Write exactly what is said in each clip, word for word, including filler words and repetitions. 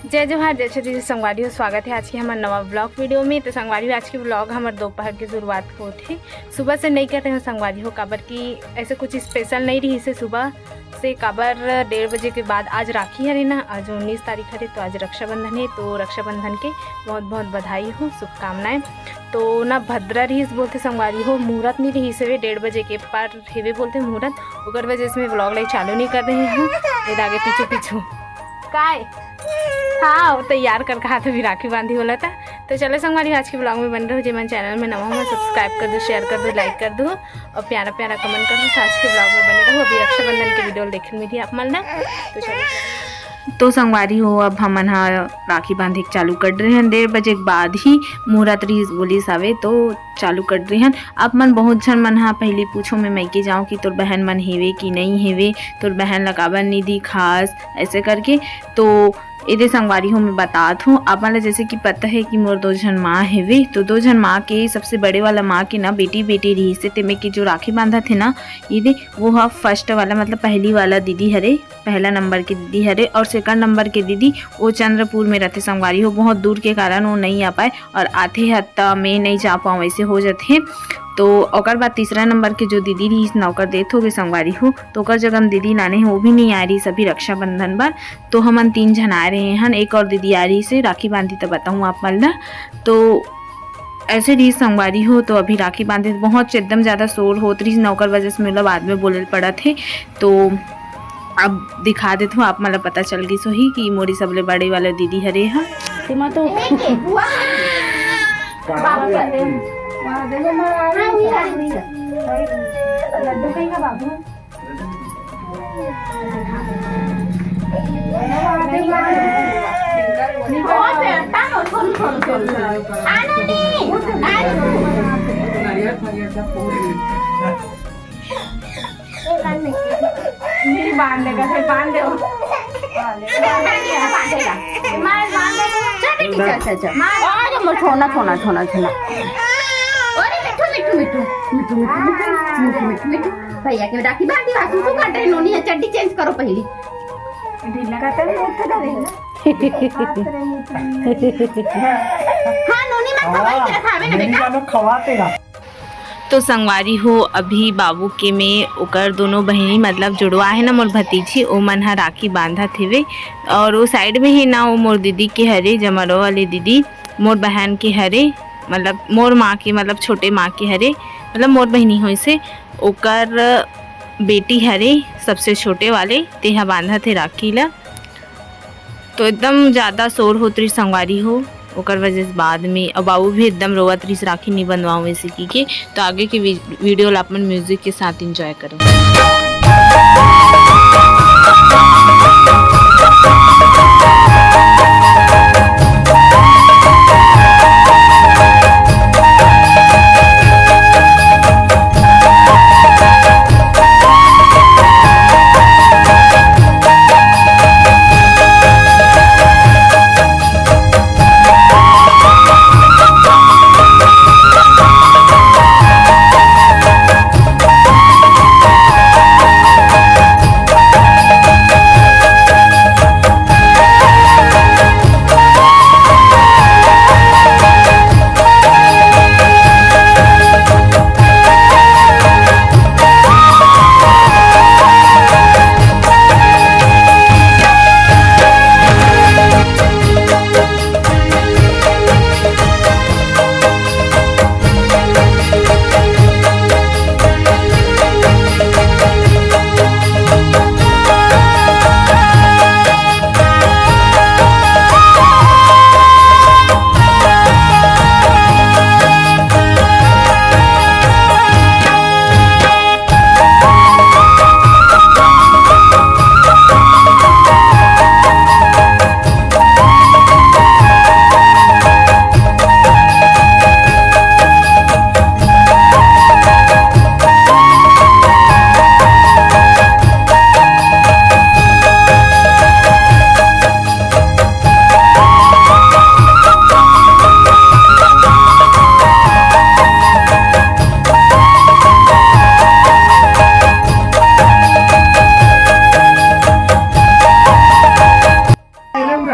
जय जोहार, जय छत्तीसगढ़ संगवारी हो, स्वागत है आज के हमर नवा ब्लॉग वीडियो में। तो संगवारी हो, आज के ब्लॉग हमर दोपहर के शुरुआत होत हे, सुबह से नहीं करते हैं संगवारी हो, काबर कि ऐसे कुछ स्पेशल नहीं रहिस हे सुबह से, काबर डेढ़ बजे के बाद आज राखी हरे ना, आज उन्नीस तारीख हरे, तो आज रक्षाबंधन है, तो रक्षाबंधन के बहुत बहुत बधाई हो, शुभकामनाएं। तो ना भद्रा रहिस बोलते संगवारी हो, मुहूर्त नहीं रहिस हवे डेढ़ बजे के, पर हेवे बोलते मुहूर्त, ओकर वजह से मैं ब्लॉग ला चालू नहीं कर रहे हूँ। ये आगे पीछू पीछू काय हाँ, वो तैयार कर कहा था, भी राखी बांधी बोला था। तो चलो संगवारी, आज के ब्लॉग में बन रहो, जे मन चैनल में नवा हो, सब्सक्राइब कर दो, शेयर कर दो, लाइक कर दो और प्यारा प्यारा कमेंट कर दो। तो आज के ब्लॉग में बने रहो, अभी रक्षाबंधन के वीडियो देखे मिली आप मन ला। तो चलो तो संगवारी हो, अब हमन ह राखी बांधे के चालू कर रहे हैं। डेढ़ बजे के बाद ही मुहूर्त रहिस बोलिस हवे, तो चालू कर रहे हैं। आप मन बहुत झन मन ह पहली पूछो, मैं मइके जाऊँ कि तोर बहन मन हेवे कि नहीं हेवे, तोर बहन ला काबर नहीं दिखास, ऐसे करके। तो एदे संगवारी हो, मैं बतात हूँ आप मन ला, जैसे कि पता है कि मोर दो झन माँ हेवे, तो दो झन माँ के सबसे बड़े वाला माँ के ना बेटी बेटी रहिस हे, तेमे के जो राखी बांधत हे ना, ये दे वो ह फर्स्ट वाला, मतलब पहली वाला दीदी हरे, पहला नंबर के दीदी हरे, और सेकंड नंबर के दीदी वो चंद्रपुर में रहते संगवारी हो, बहुत दूर के कारण वो नहीं आ पाए, और आथे ह त मैं नहीं जा पाऊँ, ऐसे हो जाथे। तो ओकर बाद तीसरा नंबर के जो दीदी रहिस ना, ओकर डेथ हो गई संगवारी हो, तो ओकर जगह हम दीदी लाने हैं, वो भी नहीं आ रही सभी रक्षाबंधन बर। तो हमन तीन झन आ रहे हन, एक और दीदी आ रही से राखी बांधी, तो बताऊँ आप मन ला। तो ऐसे रहिस संगवारी हो, तो अभी राखी बांधे बहुत एकदम ज़्यादा शोर होत रहिस ना, ओकर वजह से मोला बाद में बोले ल पड़त हे। तो अब दिखा देत हूँ, आप मन ला पता चल गिस होही कि मोरी सबले बड़े वाला दीदी हरे ह। तेमा तो लड्डू कहीं का बाबू? नहीं बांध देगा, फिर बांध दे। चल बेटी, चल, चल, चल। अरे, मोर छोड़ना, छोड़ना, छोड़ना, छोड़ना। अरे, मिट्ठू, मिट्ठू, मिट्ठू। भैया के राखी बांध दी, सुसु काट रहे, नोनी है, चड्डी चेंज करो पहली। ढीला का तन उठ जा रही है। हाँ, नोनी मत खवाई के रखावे ना बेटा। खवाते ना। तो संगवारी हो, अभी बाबू के में ओकर दोनों बहिनी, मतलब जुड़वा है ना, मोर भतीजी, ओ मन ह राखी बांधत हेवे। और वो साइड में ही ना, वो मोर दीदी के हरे, जमरो वाले दीदी, मोर बहन के हरे, मतलब मोर माँ के, मतलब छोटे माँ के हरे, मतलब मोर बहिनी होइसे, ओकर बेटी हरे सबसे छोटे वाले, तेहा बांधत हे राखी ला। तो एकदम ज़्यादा शोर होत रहिस संगवारी हो, ओकर वजह से बाद में, और बाबू भी एकदम रोवत रहिस, राखी नहीं बंधवाऊँ ऐसे की के। तो आगे के वी-, वीडियो ला अपन म्यूजिक के साथ एंजॉय करो।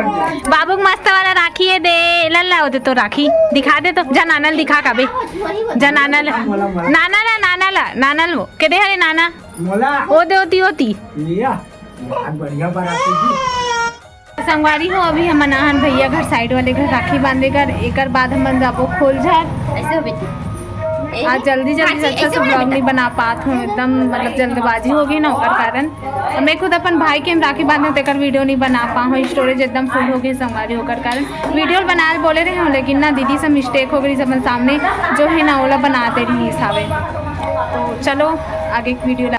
बाबू के मस्त वाला राखी हे दे। लल्ला, वो दे तो राखी। दिखा दे तो। जा नाना ल दिखा काबे। जा नाना ल। नाना ला, नाना ला, नाना ल वो। के दे हरे नाना। मोला। ओ दे, ओती, ओती। लिया। बहुत बढ़िया बाराती जी। संगवारी हो, अभी हमन आहन भैया घर, साइड वाले घर राखी बांधे घर। एकर बाद हमन जाबो खोलझर। ऐसे हो बेटी। आज जल्दी जल्दी से अच्छा से ब्लॉग नहीं बना पात हूँ, एकदम मतलब जल्दबाजी हो गई ना, ओकर कारण। और मैं खुद अपन भाई के हम राखी बांधे हूँ, तेकर वीडियो नहीं बना पा हूँ, स्टोरेज एकदम फुल हो गई संगवारी, ओकर कारण वीडियो बनाए ल बोले रहे हूँ, लेकिन ना दीदी से मिस्टेक हो गई, अपन सामने जो है ना ओला बना दे रही हिसाबे। तो चलो आगे एक वीडियो ला-